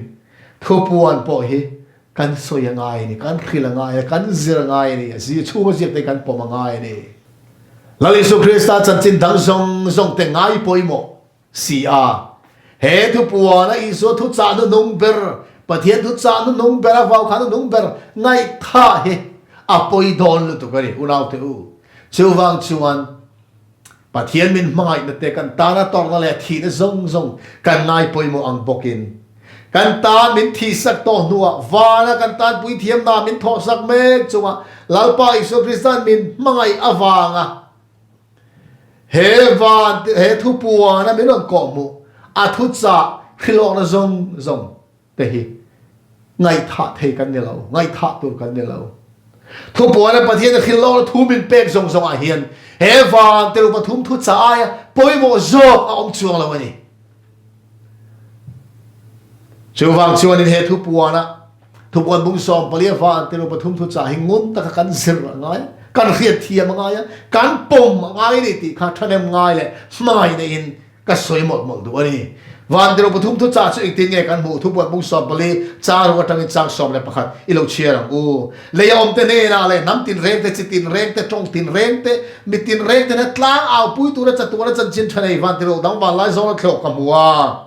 thupuan pawh hi kan sawi a ngai a ni, kan hrilh a ngai a, kan zir a ngai a ni, a zir chhunga ziak te kan pawm a ngai a ni. Lal Isu Krista chanchin dang zawng zawng te ngai pawimawh Si a, he thupuana Isua thuchah hnuhnung ber, Pathian thuchah hnuhnung ber, a vau khan hnuhnung ber ngaihthah hi a pawi dawn lutuk a ni, unaute u. Chuvang chuan Pathian min hmangaihna te, kan tana tawrhna leh thihna zawng zawng kan ngai pawimawh ang bawkin, kan tan min thihsak tawh hnuah vana kan tan puithiamna min thawhsak mek chunga Lalpa Isua Krista'n min hmangaih avanga He van he thupuana min rawn kawhhmuh a thuchah hrilhawkna zawng zawng te hi ngaihthah thei kan ni lo, ngaihthah tur kan ni lo. Thupuana Pathian a hrilhawkna thu min pek zawng zawng ah hian he van te rupa thum thuchah aia pawimawh zawk a awm chuang lo a ni. Chuvang chuanin he thupuana Thupuan bung 14 a van ti lo pathum thu chah hi ngun taka kan zir a ngai a, kan hriat thiam a ngai a, kan pawm a ngai a ni tih kha thahnem ngai leh hmangaih neihin ka sawi mawlh mawlh duh a ni. Van ti lo pathum thu chah chu engtin nge kan hmuh? Thupuan bung 14 chang ruk atangin chang 11 i lo chhiar ang u. Lei a awmte hnenah leh hnam tinreng te, chi tinreng te, tawng tinreng te, mi tinreng te hna tlang aupui tura chatuana chanchin tha nei van ti lo dang vanlai zawna thlawk ka hmu a.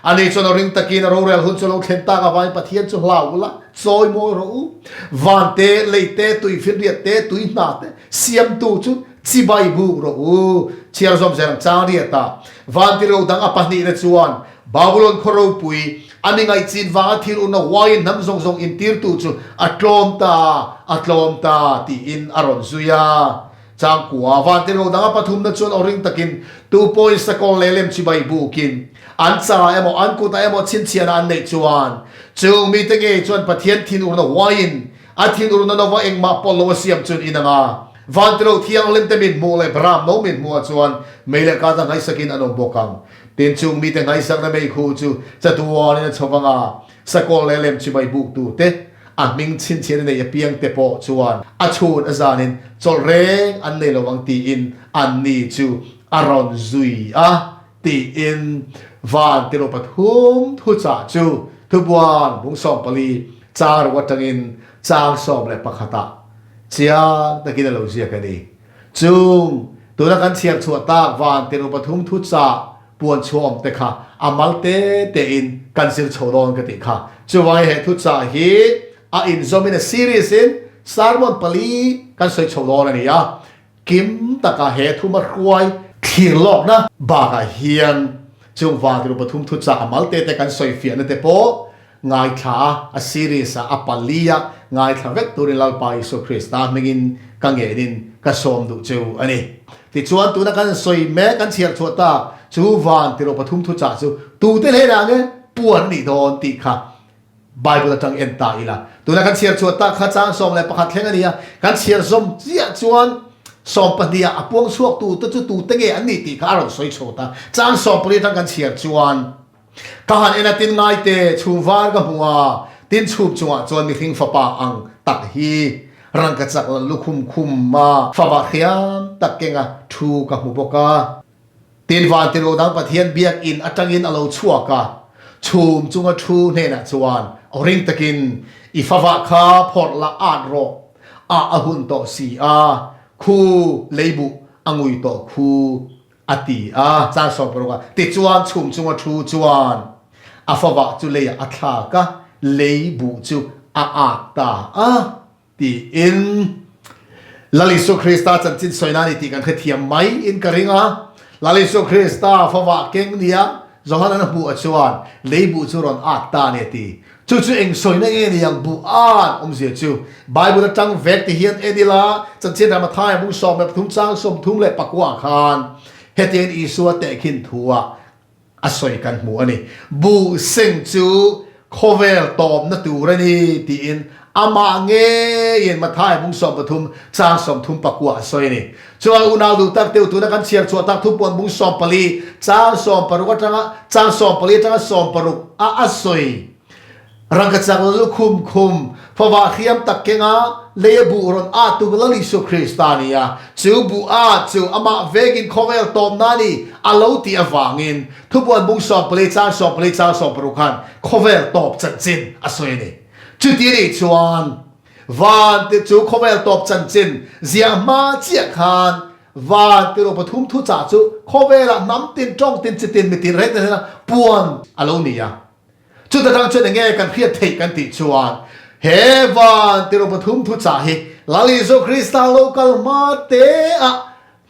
Ani chuan a ring takin a rorel hun chu lo thlen tak avangin Pathian chu hlau ula, chawi mawi rawh u. Van te, lei te, tui finriat te, tui hna te siamtu chu chibai buk rawh u. Chhiar zawm zel ang chang riatah van ti lo dang a pahnihna chuan Babulon khaw ropui, a mi ngaihchin vanga thil urna huaiin hnam zawng zawng intirtu chu a tlawm ta, a tlawm ta tiin a rawn zui a. Changkua vantirho danga pathumna chuan aw ring takin tu pawhin sakawr leh lem chibai bukin an changah emaw an kutah emaw chhinchhiahna an neih chuan chung mite ngei chuan Pathian thinurna huaiin a thinurna nova engmah pawlh lo a siam chuan in anga vantirho thianghlim te min hmuh leh Bram no min hmuhah chuan mei leh kata ngaihsakin an awm bawk ang. Tin chung mite ngaihsakna meikhu chu chatuanin a chho vanga sakawr leh lem chibai buktu te A hming chhinchhian a nei apiang te pawh chuan a chhun a zanin chawlh reng an nei lo ang tiin anni chu a rawn zui a tiin van tilo pathum thuchah chu thubuan bung 14 chang ruk atangin chang 11 ah chiang takin a lo ziak a ni. Chung tuna kan chhiar chhuah tak van tilo pathum thuchah Puan chhuahawm te kha a mal te te in kan zir chho dawn ka tih kha. Chuvangin he thuchah hi a inzawmin a series in sermon pali kan sawi chho dawn a ni a. Kim taka he thuma hruai thlir lawkna bakah hian chung vantiru pathum thuchah a mal te te kan sawi fiahna te pawh Ngaithla a, a series a, a pali a ngaithla vek turin Lalpa Isua Krista hmingin ka ngenin ka sawm duh cheu a ni. Tichuan tuna kan sawi mek kan chhiar chhuah tak chu van tiro pathum thuchah chu tute hnenah nge puan nih dawn tih kha Bible atang en ta ila. Tuna kan chhiar chhuah tak kha chang 11 thleng a ni a, kan chhiar zawm chiah chuan 12 ah a puang chhuak tute chu tute nge an nih tih kha a rawn sawi chho ta. Chang 14 atang kan chhiar chuan Ka han en a tin ngai te chhum var ka hmu a, tin chhum chungah chuan mihring fapa ang tak hi rangkachak la lukhum khum a fava hriam tak kenga thu ka hmu bawk a. Tin van tilo dang Pathian biakinn atangin a lo chhuak a, chhum chunga thu hnenah chuan aw ring takin, I fava kha phawrh la at rawh, ah a hun tawh si a, khu leibuh a ngui tawh khu. A ti a, chang 16 a, tichuan chhum chunga thu chuan a favah chu leiah a thlak a, lei buh chu a at ta a, tiin Lal Isua Krista chanchin sawi na a ni tih kan hrethiam mai in ka ring a. Lal Isua Krista favah keng nia Johanan a hmuh a chuan lei buh chu rawn at ta a ni a ti. Chu chu eng sawina nge ni ang buh at awmzia chu Bible atang vek ti hian en ila chanchin Ramathai bung 13 chang 34 ah khan hetiangin Isua tehkhin thu ah a sawi kan hmu a ni. Buh seng chu khawvel tawpna tur a ni tiin amah ngeiin Matthai bung 13 chang 39 a sawi a ni. Chuan unau duh tak teuh tuna kan chhiar chhuah tak thupuan bung 14 chang 16 atanga chang 14 atanga 16 a a sawi. Rangkachak la lukhum khum favah hriam tak kenga lei a buh rawn at tu Lal Isua Krista a ni a, chu buh at chu amah vengin khawvel tawmna a ni a lo tih avangin thupuan bung 14 chang 14 chang 16 khan khawvel tawp chanchin a sawi a ni. Chuti a nih chuan van te chu khawvel tawp chanchin ziah hma chiah khan van ti ro pathum thuchah chu khawvelah hnam tin tawng tin chitin mitin reng te hnena puan a lo ni a. Chuta tang chuan enge kan hriat theih kan tih chuan he van tirh pathum thuchah hi Lal Isua Krista lo kal hma te ah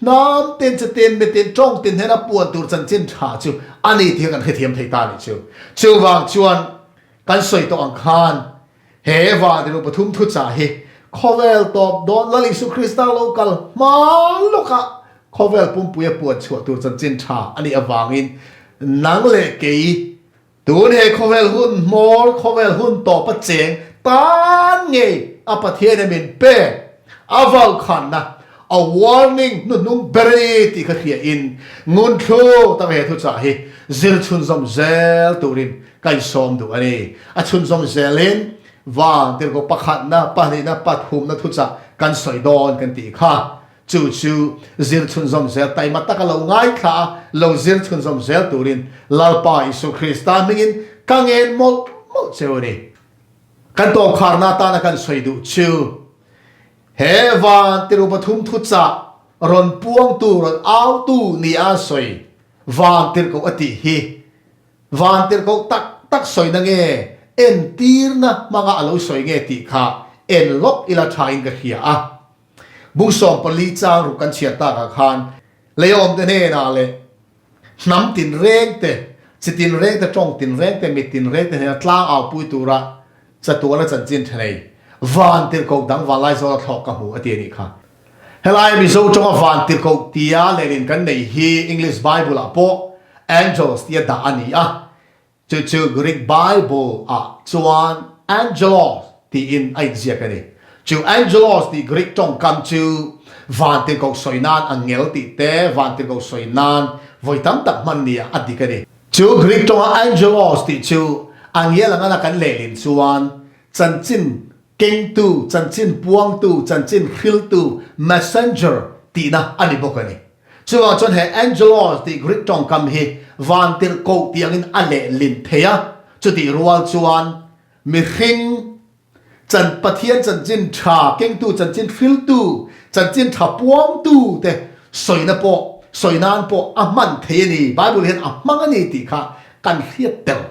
hnam tin chitin mitin tawng tin hnena puan tur chanchin tha chu a ni tih kha kan hrethiam thei ta a nih chu. Chuvang chuan kan sawi tawh ang khan he van tirh pathum thuchah hi khawvel tawp dawn Lal Isua Krista lo kal hma lawkah khawvel pumpui a puan chhuah tur chanchin tha a nih avangin nang leh kei Tun he khawvel hun hmawr, khawvel hun tawpa cheng tan ngei a Pathian in min pek a vaukhanna, a warning hnuhnung ber a ni tih kha hria in ngun thluk tak he thuchah hi zir chhunzawm zel turin ka insawm duh a ni. A chhunzawm zelin van tirhkoh pakhatna, pahnihna, pathumna thuchah kan sawi dawn kan tih kha Chu chu zir chhunzawm zel taima taka lo ngaithla a, lo zir chhunzawm zel turin Lalpa Isua Krista hmingin ka ngen mawlh mawlh cheu a ni. Kan tawpkharna atana kan sawi duh chu he van tiru pathum thuchah rawn puangtu, rawn autu nia sawi van tirhkoh a tih hi van tirhkoh tak tak sawina nge entirna hmanga a lo sawi nge tih kha en lawk ila thain ka hria a. Bung 14 chang ruk kan chhiar takah khan lei awmte hnenah leh hnam tinreng te, chi tinreng te, tawng tinreng te, mit tinreng te hnena tlang aupui tura chatuana chanchin tha nei van tirhkoh dang vanlai zawla thlawk ka hmu a ti a nih kha. Helai Mizo tawnga van tirhkoh tia lehlin kan neih hi English Bible ah pawh angels tia dah a ni a. Chu chu Greek Bible ah chuan angelos tiin a inziak a ni. Chu angelos tih Greek tawngkam chu van tirhkoh sawi nan angel tih te, van tirhkoh sawi nan vawi tam tak hman nia a dik a ni. Chu Greek tawnga angelos tih chu angel angana kan lehlin chuan chanchin kengtu, chanchin puangtu, chanchin hriltu, messenger, tihna a ni bawk a ni. Chuvang chuan he angelos tih Greek tawngkam hi vantirhkoh tih angin a lehlin thei a, chutih rual chuan mihring chan Pathian chanchin tha kengtu, chanchin hriltu, chanchin tha puangtu te sawina pawh, sawi nan pawh a hman thei a ni, Bible hian a hmang a ni tih kha kan hriat tel.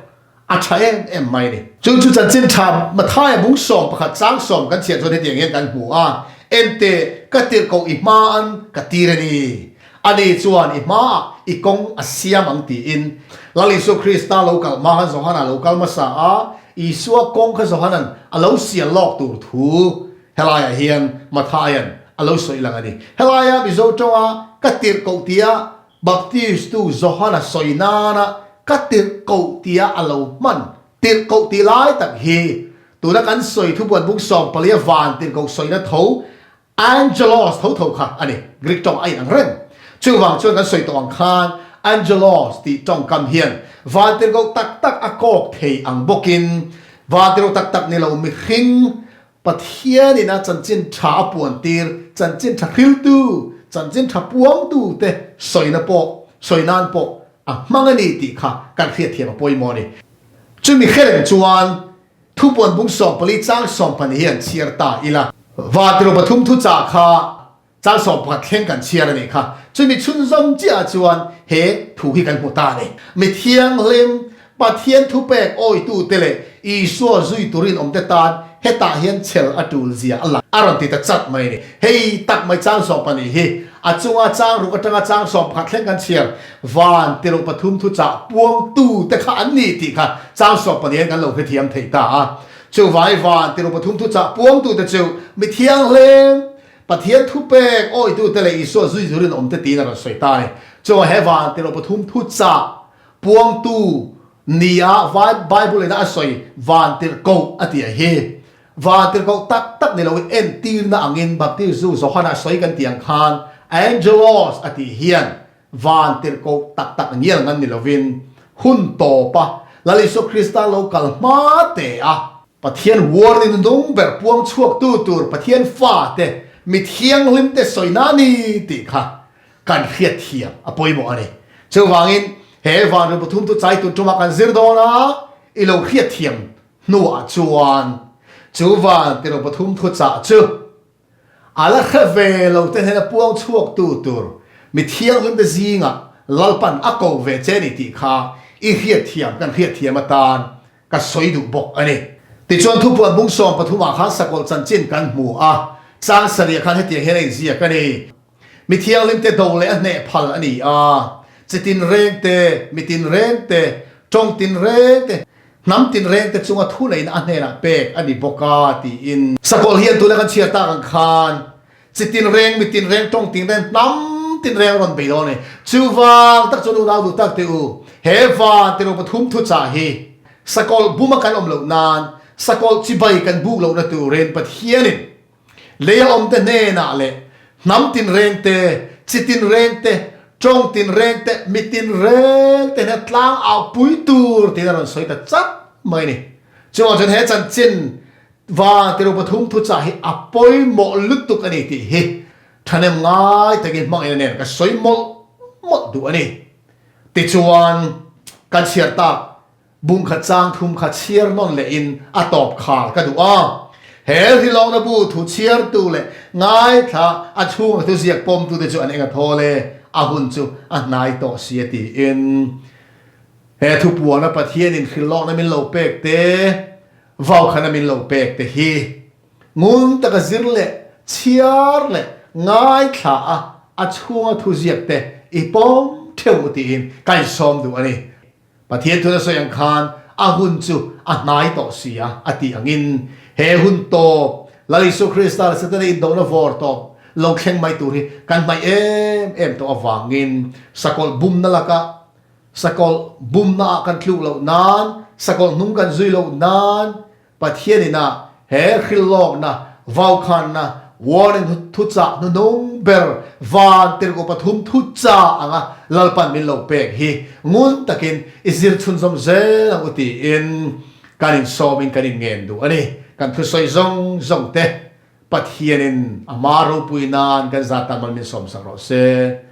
A tha em em mai a ni. Chu chu chanchin tha Mathaia bung 11 chang sawm kan chhiah chuan hetiang hian kan hmu a, Ente, ka tirhkoh i hma an ka tir a ni. Ani chuan i hmaah i kawng a siam ang tiin. Lal Isua Krista lo kal hma khan Johana lo kal hmasa a, Isua kawng kha Johanan a lo sial lawk tur thu helaiah hian Mathaia'n a lo sawi lang a ni. Helaia Mizo tawnga ka tirhkoh tia Baptistu Johana sawi nana ka tirhkoh tia a lo hman tirhkoh tih lai tak hi tuna kan sawi thubuan bung 14 a van tirhkoh sawina tho angelos tho tho kha a ni. Greek tawng a inang reng. Chuvang chuan kan sawi tawh ang khan angelos tih tawngkam hian van tirhkoh tak tak a kawk thei ang bawkin van tirhkoh tak tak ni lo mihring Pathianin a chanchin tha a puantir, chanchin tha hriltu, chanchin tha puangtu te sawina pawh, sawi nan pawh a hmang a ni tih kha kan hriatthiam a pawimawh a ni. Chumi hrereng chuan thupuan bung 14 chang 12 hi an chhiar ta ila. Vatiru pathum thuchah kha Chang 11 thleng kan chhiar a nih kha. Chumi chhunzawm chiahah chuan he thu hi kan hmu ta a ni. Mi thianghlim, Pathian thupek awitute leh Isua zui turin awmte tan hetah hian chhel a tul zia a lang a rawn ti ta chat mai a ni. Hei tak mai chang 12 hi a chunga chang ruk atanga chang 11 thleng kan chhiar van tiruk pathum thuchah puangtu te kha an ni tih kha chang 12 hian kan lo hrethiam thei ta a. Chuvai van tiruk pathum thuchah puangtu te chu mi thianghlim, Pathian thupek awitute leh Isua zui zurin awm te tiin a rawn sawi ta a ni. Chuvang he van tiruk pathum thuchah puangtu nia Bible ina a sawi van tirhkoh a tih hi van tirhkoh tak tak ni loin entirna angin Baptistu Johana sawi kan tih ang khan angelos a tih hian van tirhkoh tak tak ngial ngan ni lovin hun tawpa Lal Isua Krista lo kal hma te a Pathian warning nung ber puang chhuaktu tur Pathian fate mi thianghlim te sawina a ni tih kha kan hriatthiam a pawimawh a ni. Chuvangin he vanru pathum chu chai tun tumah kan zir dawn a, i lo hriatthiam hnuah chuan chu van tiro pathum thuchah chu a la hre ve lo te hnena puang chhuaktu tur mi thianghlim te zingah Lalpan a ko ve che ni tih kha i hriatthiam kan hriatthiam atan ka sawi duh bawk a ni. Tichuan thupuan bung 13 ah khan sakawlh chanchin kan hmu a, chang sarih ah khan hetiang hian a inziak a ni. Mi thianghlimte do leh a hneh phal a ni a, chi tinreng te, mi tinreng te, tawng tinreng te, hnam tinreng te chunga thuneihna a hnenah pek a ni bawk a, tiin. Sakawlh hian tuna kan chhiar tak ang khan chi tinreng, mi tinreng, tawng tinreng, hnam tinreng a rawn bei dawn a ni. Chuvang tak chuan unau duh tak teh u, he van tiraw pathum thuchah hi sakawlh buma kan awm loh nan, sakawlh chibai kan buk lohna turin Pathianin Lei a awmte hnenah leh hnam tinreng te, chi tinreng te, tawng tinreng te, mi tinreng te hnena tlang au pui tur tiin a rawn sawi ta chat mai a ni. Chuvang chuan he chanchin van tiru pathum thuchah hi a pawimawh lutuk a ni tih hi thahnem ngai takin hmangin a nen ka sawi mawlh mawlh duh a ni. Tichuan kan chhiar tak Bung khat chang thum kha chhiar nawn leh in a tawp khar ka duh a. He hrilawkna bu thu chhiartu leh ngaithla a chhunga thu ziak pawmtute chu an eng a thawl e, a hun chu a hnai tawh si a tiin. He thupuana Pathianin hrilawkna min lo pek te, vaukhana min lo pek te hi ngun taka zir leh chhiar leh ngaithla a a chhunga thu ziak te i pawm theuh tiin ka insawm duh a ni. Pathian thuna sawi ang khan a hun chu a hnai tawh si a, a tih angin he hun tawp, Lal Isua Krista leh Setana indona vawr tawp lo thleng mai tur hi kan hnaih em em tawh avangin sakawlh bumna lakah, sakawlh bumna ah kan tluk loh nan, sakawlh hnung kan zui loh nan, Pathian inah he hrilhlawkna, vaukhanna, warning thuchah hnuhnung ber van tirhkoh pathum thuchah anga Lalpan min lo pek hi ngun takin i zir chhunzawm zel ang u tiin kan insawmin kan inngen duh a ni. Kan thusawi zawng zawng te Pathianin a hma ropui nan kan zat tan mal min sawmsak rawh se.